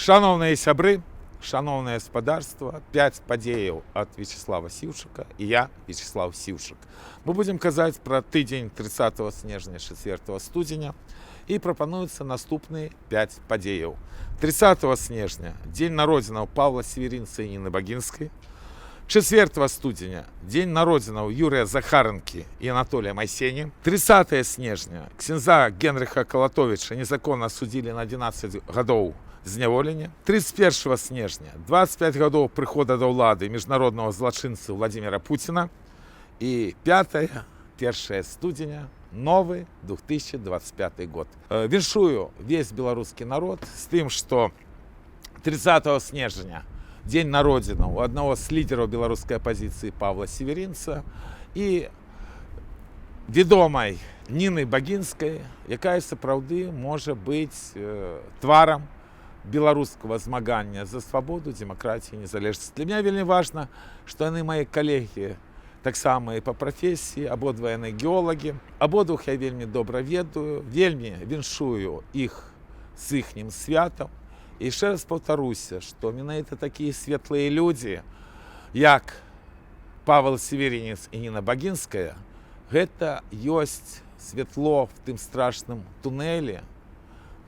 Шаноўныя сябры, шаноўнае спадарства, пяць падзеяў ад Вячаслава Сіўчыка, і я, Вячаслаў Сіўчык. Мы будзем казаць пра тыдзень 30 снежня, 4 студзеня, і прапануюцца наступныя 5 падзеяў. 30 снежня дзень народзінаў Паўла Севярынца і Ніны Багінскай. 4 студзеня дзень народзінаў Юрыя Захаранкі і Анатолія Майсені. 30 снежня ксяндза Генрыха Калатовіча незаконна асудзілі на 11 гадоў зняволення. 31 снежня 25 гадоў прыхода да ўлады міжнароднага злачынцы Уладзіміра Пуціна. І 5, 1 студзеня, новы 2025 год. Віншую весь беларускі народ з тым, што 30 снежня дзень народзінаў у аднаго з лідераў беларускай апазіцыі Паўла Севярынца і вядомай Ніны Багінскай, якая сапраўды можа быць тварам беларускага змагання за свабоду, дэмакратію, незалежнасць. Для меня вельмі важна, што яны мае калегі таксама і па прафесіі, абодва яны геолагі. Абодвух я вельмі добра ведаю, вельмі віншую іх з іхнім святам. І яшчэ раз паўтаруся, што менавіта такія светлыя людзі, як Павел Севярынец і Ніна Багінская, гэта ёсць святло в тым страшным тунэлі,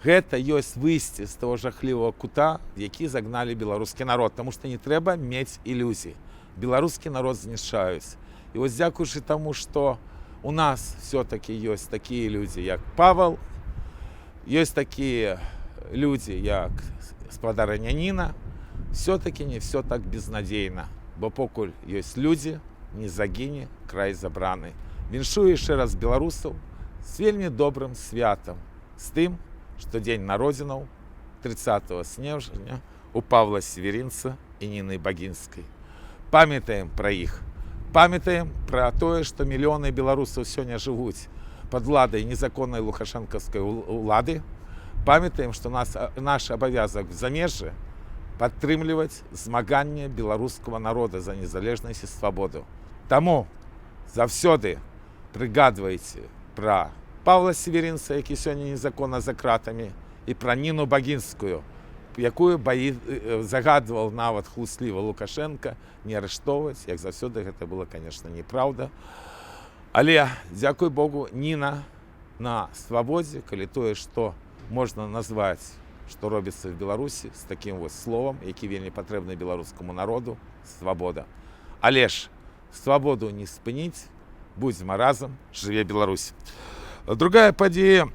гэта ёсць выйсце з таго жахлівага кута, які загналі беларускі народ, таму што не трэба мець ілюзій. Беларускі народ знішчаюць. І вось дзякуючы таму, што у нас все-таки ёсць такія людзі, як Павел, ёсць такія людзі, як спадарыня Ніна, все-таки не все так безнадзейна, бо покуль ёсць людзі, не загіне край забраны. Віншую яшчэ раз беларусаў з вельмі добрым святам, з тым, што дзень народзінаў 30 снежня у Паўла Севярынца і Ніны Багінскай. Памятаем пра іх. Памятаем пра тое, што мільёны беларусаў сёння жывуць пад уладай незаконнай лукашэнкаўскай улады. Памятаем, што наш абавязак в замежжы падтрымліваць змаганне беларускага народа за незалежнасць і свабоду. Таму заўсёды прыгадвайце пра Паўла Севярынца, які сёння незаконна за кратамі, і пра Ніну Багінскую, якую загадваў нават хлусліва Лукашэнка не арыштоўваць, як заўсёды гэта было, конечно, неправда. Але, дзякуй Богу, Ніна на свабодзе, калі тое, што можна назваць, што робіцца в Беларусі, з такім вось словам, які вельмі патрэбны беларускаму народу: свабода. Але ж свабоду не спыніць, будзьма разам, жыве Беларусь. Другая падзея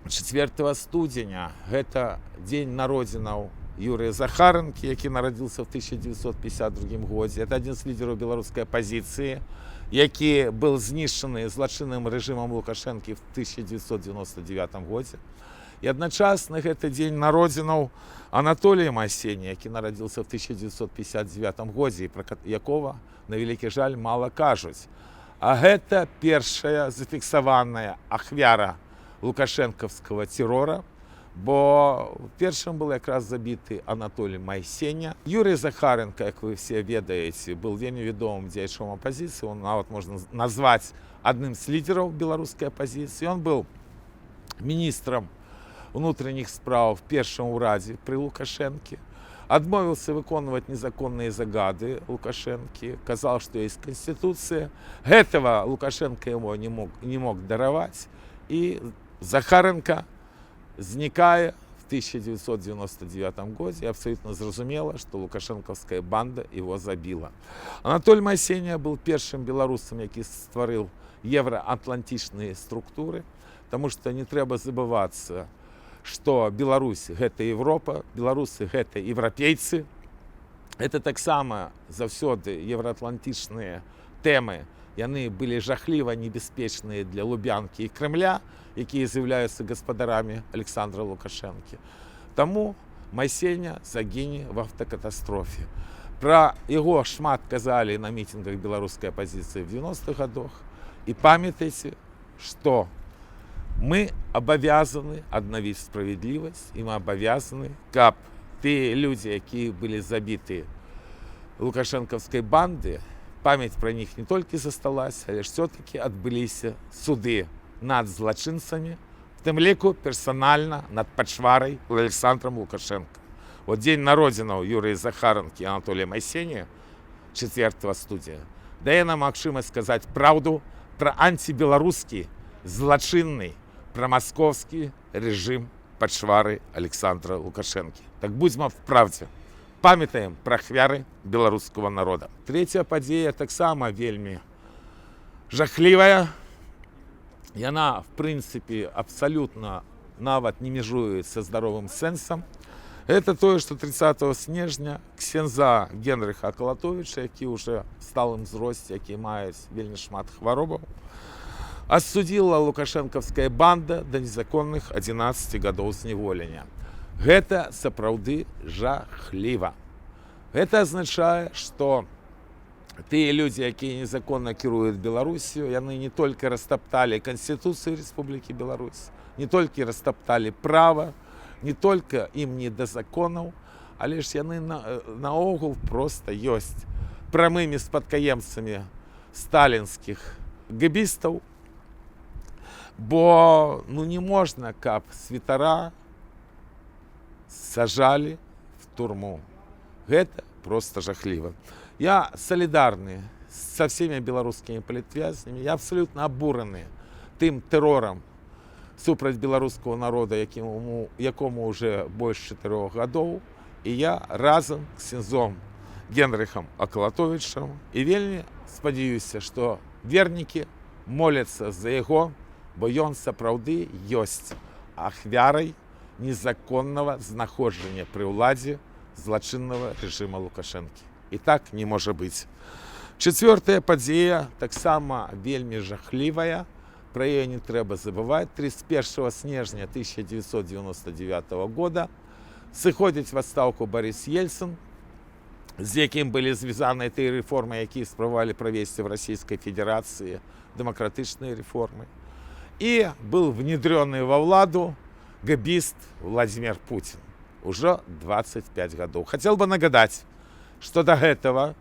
4 студзеня — гэта дзень народзінаў Юрыя Захаранкі, які нарадзіўся в 1952 годзе. Это адзін з лідераў беларускай апазіцыі, які был знішчаны злачынным рэжымам Лукашэнкі в 1999 годзе. І адначасна гэта дзень народзінаў Анатолія Майсені, які нарадзіўся в 1959 годзе і пра якога, на вялікі жаль, мала кажуць. А гэта першая зафіксаваная ахвяра лукашэнкаўскага террора, бо першым был якраз забіты Анатолій Майсеня. Юрый Захаранка, як вы все ведаеце, был вельмі вядомым дзеячом апазіцыі, он нават можна назваць адным з лідераў беларускай апазіцыі. Он был міністрам унутраніх спраў в першым урадзе пры Лукашэнке, адмовіўся выконваць незаконныя загады Лукашэнкі, казаў, што есть канстытуцыя. Гэтага Лукашэнка ему не мог дараваць, і Захаранка знікае в 1999 годзе, і абсолютно зразумела, што лукашэнкаўская банда его забіла. Анатоль Майсеня был першым беларусам, які стварыў еўраатлантычныя структуры, таму што не трэба забывацца, што Беларусь — гэта Европа, беларусы — гэта еўрапейцы. Это таксама заўсёды еўраатлантычныя тэмы, яны былі жахліва небяспечныя для Лубянкі і Крамля, якія з'яўляюцца гаспадарамі Александра Лукашэнкі. Таму Майсеня загіне в аўтакатастрофе. Пра яго шмат казалі на мітынгах беларускай апазіцыі в 90-х годах. І памятайце, што мы абавязаны аднавіць справядлівасць, і мы абавязаны, каб тыя людзі, якія былі забіты лукашэнкаўскай банды, памяць пра них не толькі засталася, але ж все-таки адбыліся суды над злачынцамі, в тым ліку персанальна над пачварай Александром Лукашэнка. Вот дзень народзінаў Юрыя Захаранкі і Анатолія Майсеня, 4 студзеня, дае нам магчымасць сказаць праўду пра антибеларускі, злачынны, прамаскоўскі рэжым пачвары Александра Лукашэнкі. Так будзьма в правдзе. Памятаем пра ахвяры беларускага народа. Трэцяя падзея таксама вельмі жахлівая. Яна, в прынцыпе, абсалютна нават не межуецца здаровым сэнсам. Это тое, што 30 снежня ксяндза Генрыха Акалатовіча, які ўжо в сталым узросце, які мае вельмі шмат хваробаў, асудзіла лукашэнкаўская банда да незаконных 11 гадоў зняволення. Гэта сапраўды жахліва. Гэта азначае, што тыя людзі, якія незаконна кіруюць Беларусію, яны не толькі растапталі Канстытуцыю Рэспублікі Беларусь, не толькі растапталі права, не только ім не да законаў, але ж яны наогул проста ёсць прамымі спадкаемцамі сталінскіх гэбістаў, бо, ну, не можна, каб святара сажалі в турму. Гэта просто жахліва. Я салідарны со всеми беларускімі палітвязнямі, я абсолютно абураны тым тэрорам супраць беларускага народа, якому уже больш 4 гадоў, і я разам з ксяндзом Генрыхам Акалатовічам і вельмі спадзяюся, што вернікі моляцца за яго, бо ён сапраўды ёсць ахвярай незаконнага знаходжання пры ўладзе злачыннага рэжыма Лукашэнкі. І так не можа быць. Чацвёртая падзея таксама вельмі жахлівая, пра яе не трэба забываць. 31 снежня 1999 года сыходзіць в адстаўку Барыс Ельцын, з якім былі звязаныя тыя рэформы, якія спрабавалі правесці в Расійскай Федэрацыі, дэмакратычныя рэформы. І был внедрённый во ўладу гэбіст Владимир Путин. Уже 25 гадоў. Хотел бы нагадаць, что до этого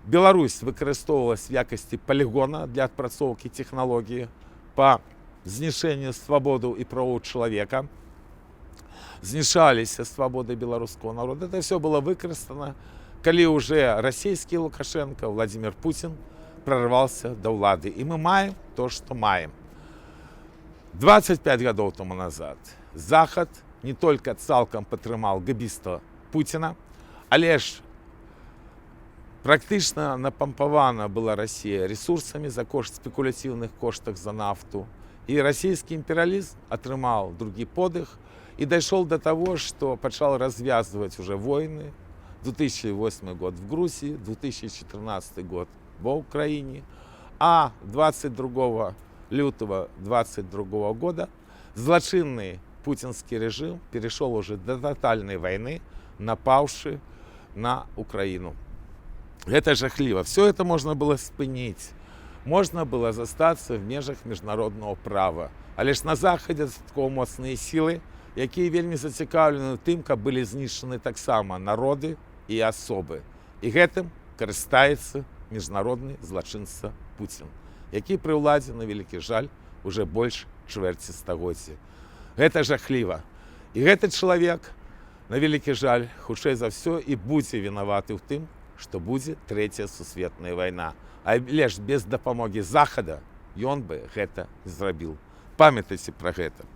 Беларусь выкарыстоўвалась в якасці палігона для адпрацоўкі тэхналогіі по знішэнню свабоду і правоў чалавека. Знішаліся свабоды беларускага народа. Это все было выкарыстана, калі уже расійскі Лукашенко, Владимир Путин, прорвался до ўлады. І мы маем то, что маем. 25 гадоў тому назад Захад не только цалкам падтрымаў гэбіста Пуціна, але ж практычна напампавана была Расія рэсурсамі за кошт спекулятыўных коштах за нафту. І расійскі імперыялізм атрымаў другі подых і дайшоў до того, что пачал развязывать уже войны. 2008 год в Грузии, 2014 год в Украине, а 22 лютого 22 года злачынны путинский режим перешел уже до тотальной войны, напаўшы на Украину. Это жахліва. Все это можно было спыніць. Можно было застацца в межах міжнароднага права. Але ж на Захадзе дастаткова моцныя сілы, якія вельмі зацікаўлены ў тым, каб былі знішчаны таксама народы і асобы. І гэтым карыстаецца міжнародны злачынца Пуцін, які пры ўладзе, на вялікі жаль, уже больш чвэрці стагоддзя. Гэта жахліва. І гэты чалавек, на вялікі жаль, хутчэй за ўсё і будзе вінаваты ў тым, што будзе трэцяя сусветная вайна. Але ж без дапамогі Захада ён бы гэта не зрабіў. Памятайце пра гэта.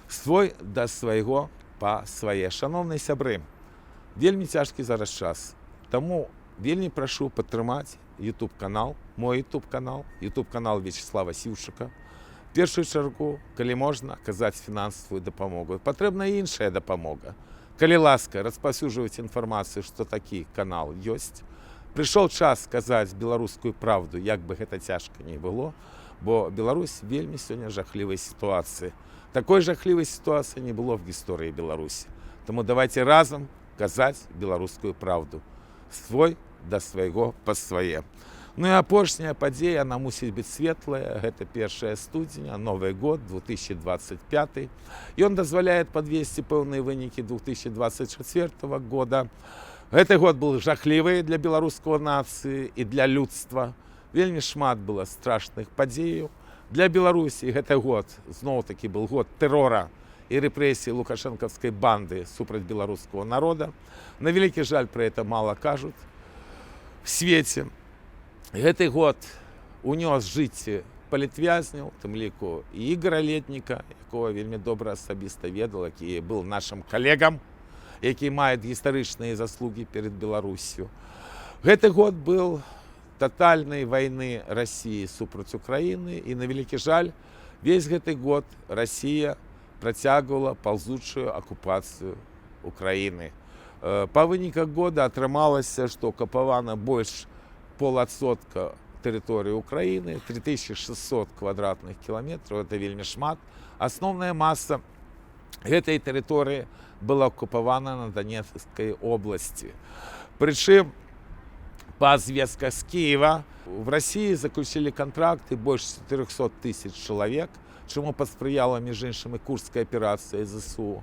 Свой да свайго па свае. Шаноўныя сябры, вельмі цяжкі зараз час. Таму вельмі прашу падтрымаць YouTube канал, мой YouTube канал, YouTube канал Вячаслава Сіўчыка. В першую чаргу, калі можна, аказаць фінансавую дапамогу. Патрэбна іншая дапамога. Калі ласка, распаўсюджваць інфармацыю, што такі канал ёсць. Прыйшоў час сказаць беларускую праўду, як бы гэта цяжка не было, бо Беларусь вельмі сёння жахлівай сітуацыі. Такой жахлівай сітуацыі не было в гісторыі Беларусі. Таму давайте разам казаць беларускую праўду. Свой да свайго па свае. Ну і апошняя падзея, она мусіць быць светлая, гэта 1 студзеня, Новый год 2025. Ён дазваляе падвесці пэўныя вынікі 2024 года. Гэты год был жахлівы для беларускага нацыі і для людства. Вельмі шмат было страшных падзеяў. Для Беларусі гэты год зноў-такі был год тэрора і рэпрэсіі лукашэнкаўскай банды супраць беларускага народа. На вялікі жаль, пра это мала кажуць в свеце. Гэты год унёс жыцці палітвязняў, тым ліку і Ігара Летніка, якога вельмі добра асабіста ведал, які был нашым калегам, які мае гістарычныя заслугі перад Беларусю. Гэты год был тотальнай вайны Расіі супраць Украіны, і, на вялікі жаль, весь гэты год Расія працягвала паўзучую акупацыю Украіны. Па выніках года атрымалася, што акупавана больш паўадсотка тэрыторыі Украіны, 3600 квадратных кіламетраў, это вельмі шмат. Асноўная маса гэтай тэрыторыі была акупавана на Донецкай области. Прычым па звестках з Киева, в России заключили контракты больше 400 тысяч человек, чему паспрыяла, між іншым, и Курская операция ЗСУ.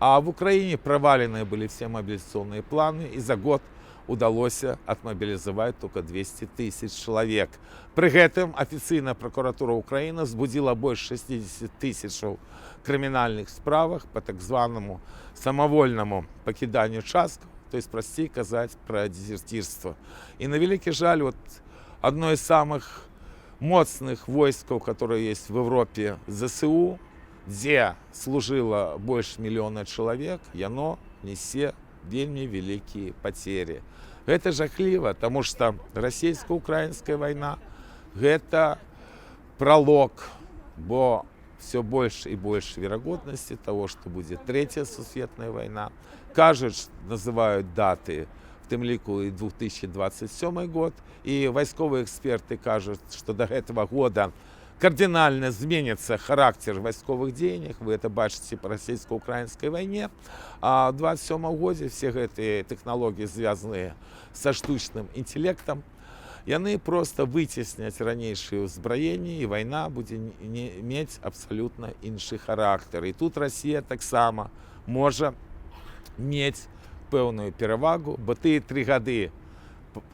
А в Украине провалены были все мобилизационные планы, и за год удалось отмобилизовать только 200 тысяч человек. Пры гэтым афіцыйная прокуратура Украины узбудила больше 60 тысяч крымінальных справах по так званому самовольному пакіданню часткаў, то есть, прасцей казаць, пра дезертирство. І, на вялікі жаль, вот одно из самых моцных войскаў, которые есть в Европе, ЗСУ, дзе служыла больш мільёна чалавек, яно несе вельмі вялікія потери. Гэта жахліва, таму што расійска-украінская вайна — гэта пролог, бо все больше и больше верагоднасці того, что будет третья сусветная война. Кажуць, называют даты, в тым ліку і 2027 год, і вайсковыя эксперты кажуць, что до этого года кардинально зменится характер вайсковых дзеяннях. Вы это бачыце по расійска-украінскай вайне. А в 27 годзе все гэтыя тэхналогіі, звязаныя са штучным інтэлектам, яны просто выцесняць ранейшыя ўзбраенні, і вайна будзе не мець абсалютна іншы характар. І тут Расія таксама можа мець пэўную перавагу, бо тыя 3 гады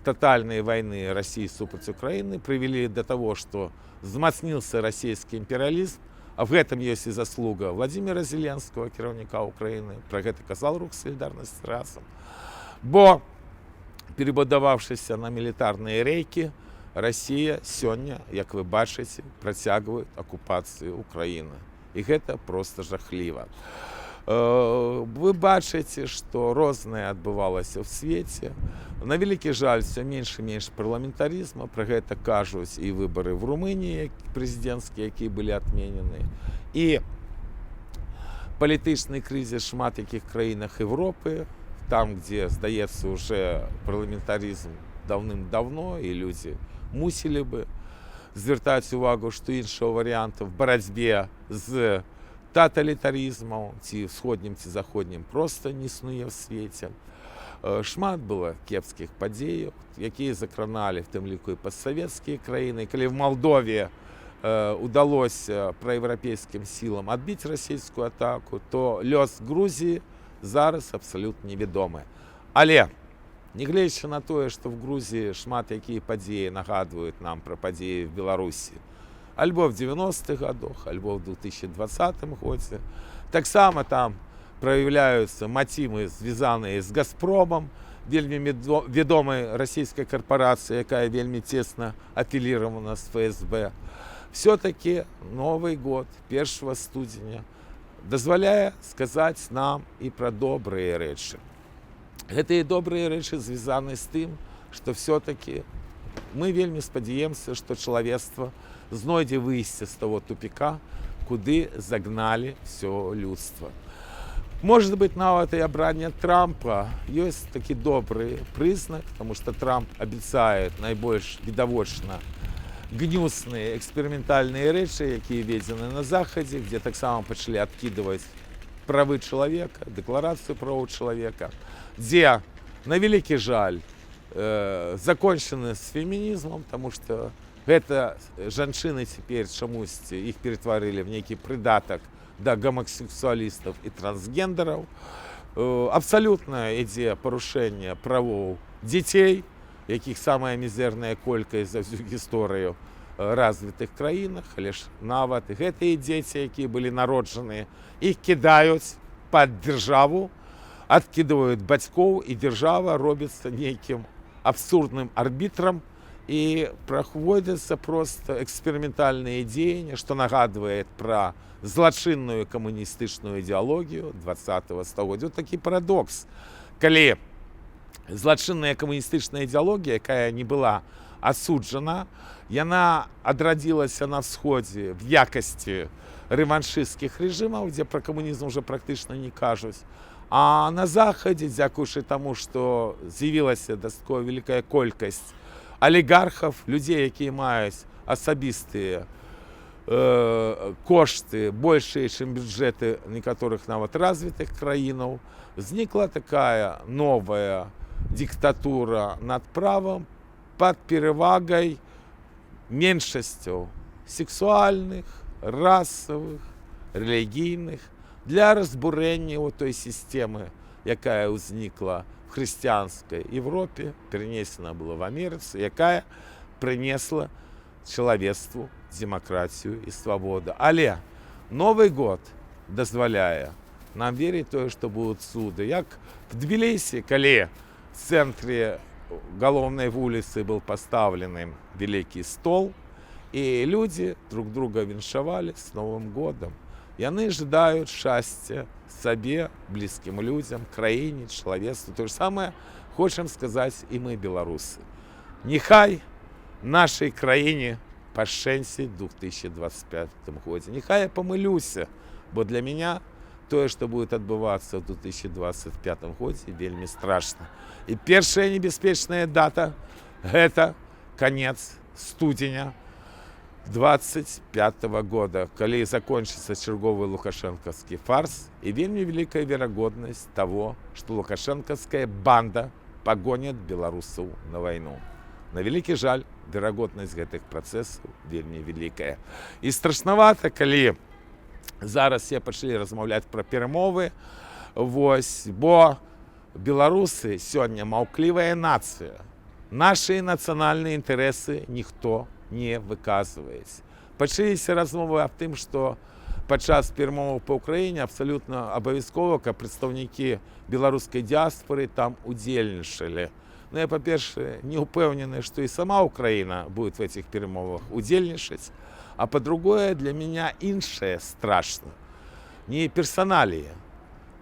тотальнай вайны Расіі супраць Украіны прывялі до того, что змацніўся расійскі імперыялізм, а в гэтым ёсць і заслуга Владимира Зеленского, кіраўніка Украіны. Пра гэта казал рух «Салідарнасць Разам». Бо, перабудаваўшыся на мілітарныя рэйкі, Расія сёння, як вы бачыце, працягвае акупацыю Украіны. І гэта просто жахліва. Вы бачыце, што рознае адбывалася ў свеце. На вялікі жаль, все менш і менш парламентарызма. Пра гэта кажуць і выбары в Румыніі прэзідэнцкія, якія былі адменены, і палітычны крызіс шмат якіх краінах Европы, там, где, здаецца, уже парламентарызм даўным-давно і людзі мусілі бы звяртаць увагу, што іншага варыянта в барацьбе з таталітарызмам, ці ўсходнім, ці заходнім, просто не існуе в свеце. Шмат было кепскіх падзеяў, якія закраналі в тым ліку і постсавецкія краіны. Калі в Малдове удалося праеўрапейскім сілам адбіць расійскую атаку, то лёс Грузіі зараз абсалютна невядомы. Але, нягледзячы на тое, што в Грузіі шмат якія падзеі нагадваюць нам пра падзеі в Беларусі, альбо в 90-х годах, альбо в 2020 годзе, таксама там праяўляюцца матывы, звязаныя з «Газпромам», вельмі вядомай расійскай карпорацыі, якая вельмі цесна афіліравана з ФСБ. Все-таки Новый год 1 студзеня дазваляе сказаць нам і пра добрыя рэчы. Гэтыя добрыя рэчы звязаны з тым, што все-таки мы вельмі спадзяемся, што чалавецтва знойдзе выйсце з того тупика, куды загналі все людства. Может быть, нават і абранне Трампа ёсць такі добры прызнак, потому что Трамп абяцае найбольш відавочна гнюсныя эксперыментальныя рэчы, якія введзены на Захадзе, где таксама пачалі адкідваць правы чалавека, дэкларацыю правоў чалавека, дзе, на вялікі жаль, закончаны з фемінізмам, потому что гэта жанчыны цяпер чамусьці іх ператварылі в нейкі прыдатак да гомасексуалістаў і трансгендераў. Абсалютна ідзе парушэнне правоў дзяцей, якіх самая мізэрная колькасць за всю гісторыю. Развітых краінах, але ж нават гэтыя дзеці, якія былі народжаныя, іх кідаюць пад дзяржаву, адкідваюць бацькоў, і дзяржава робіцца нейкім абсурдным арбітрам, і праходзяцца проста эксперыментальныя дзеянні, што нагадвае пра злачынную камуністычную ідэалогію 20 стагоддзя. Вот такі парадокс. Калі злачынная камуністычная ідэалогія, якая не была асуджана, яна адрадзілася на ўсходзе в якасці рэваншысцкіх рэжымаў, дзе пра камунізм уже практычна не кажуць. А на захадзе, дзякуючы таму, што з'явілася дастаткова вялікая колькасць алігархаў, людзей, якія маюць асабістыя кошты большыя, чым бюджэты некаторых нават развітых краінаў, узнікла такая новая дыктатура над правам пад перавагай меншасцяў сексуальных, расавых, рэлігійных для разбурэння ў той сістэмы, якая ўзнікла в хрысціянскай Европе, перенесена была в Амерыцы, якая прынесла чалавецтву дэмакратію і свабоду. Але Новый год дазваляе нам верыць тое, што будуць цуды. Як в Тбілісі, калі в цэнтры галоўнай вуліцы был пастаўлены вялікі стол, і людзі друг друга віншавалі с Новым годам. Яны жадаюць шчасця сабе, блізкім людзям, краіне, чалавецтву. То же самае хочам сказаць і мы, беларусы. Няхай нашай краіне пашэнціць 2025 годзе. Няхай я памылюся, бо для меня тое, што будет адбывацца ў 2025 годзе, вельмі страшна. І першая небяспечная дата — гэта канец студзеня 25 года, калі закончыцца чарговы лукашэнкаўскі фарс, і вельмі вялікая верагоднасць таго, што лукашэнкаўская банда пагоняць беларусаў на вайну. На вялікі жаль, верагоднасць гэтых працэсаў вельмі вялікая. І страшнавата, калі зараз все пачалі размаўляць пра перамовы, вось, бо беларусы сёння маўклівая нацыя. Нашыя нацыянальныя інтарэсы ніхто не выказваюць. Пачаліся размовы аб тым, што падчас перамоваў па Ўкраіне абсалютна абавязкова, каб прадстаўнікі беларускай дыяспоры там удзельнічалі. Ну, я, па-першае, не ўпэўнены, што і сама Украіна будет в этих перамовах удзельнічаць. А па-другое, для меня іншае страшна. Не персаналіі,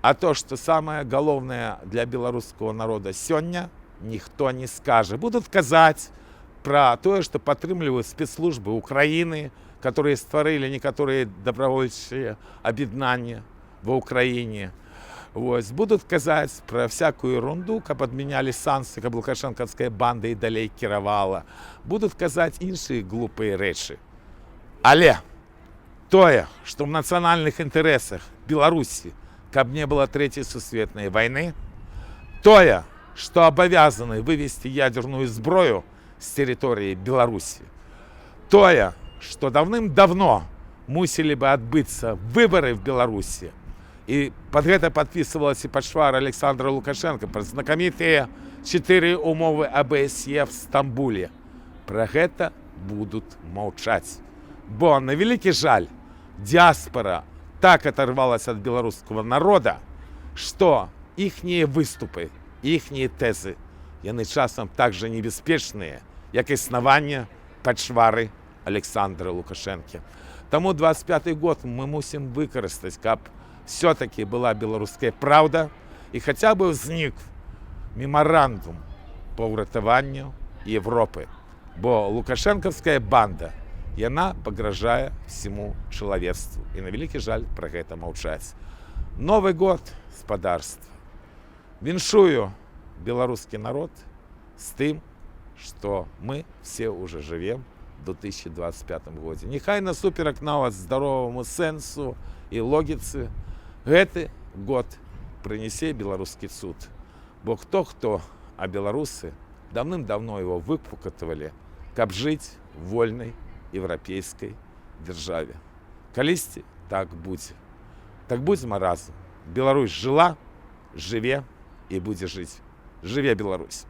а то, што самае галоўнае для беларускага народа сёння, ніхто не скажа. Будуць казаць пра тое, што падтрымліваюць спецслужбы Украіны, которые стварылі некаторыя дабравольчыя аб'яднанні ва Ўкраіне. Вось. Будуць казаць пра всякую ерунду, каб адмянялі санкцыі, каб лукашэнкаўская банда і далей кіравала. Будуць казаць іншыя глупыя рэчы. Але тое, што ў нацыянальных інтарэсах Беларусі, каб не было трэцяй сусветнай вайны, тое, што абавязаны вывесці ядерную зброю з тэрыторыі Беларусі, тое, што даўным-давно мусілі бы адбыцца выбары в Беларусі, і пад гэта падпісвалася пачвара Александра Лукашенко, пра знакамітыя чатыры умовы АБСЕ в Стамбуле. Пра гэта будуць маўчаць. Бо, на вялікі жаль, дыаспора так оторвалась от беларускага народа, што іхнія выступы, іхнія тэзы, яны часам так жа небяспечныя, як існаванне пачвары Александра Лукашэнкі. Таму 25 год мы мусім выкарыстаць, каб все-таки была беларуская праўда і хаця бы ўзнік мемарандум по ўратаванню Европы. Бо лукашэнкаўская банда, яна пагражае всему чалавецтву. І, на вялікі жаль, пра гэта маўчаць. Новы год, спадарства. Віншую беларускі народ з тым, што мы все уже жывем в 2025 годзе. Няхай насуперак нават здароваму сэнсу і логіцы гэты год прынесе беларускі цуд. Бо хто-хто, а беларусы давным-давно его выпакутавалі, каб жыць в вольнай еўрапейскай дзяржаве. Калісьці так будзе. Так будзем разам. Беларусь жыла, жыве і будзе жыць. Жыве Беларусь!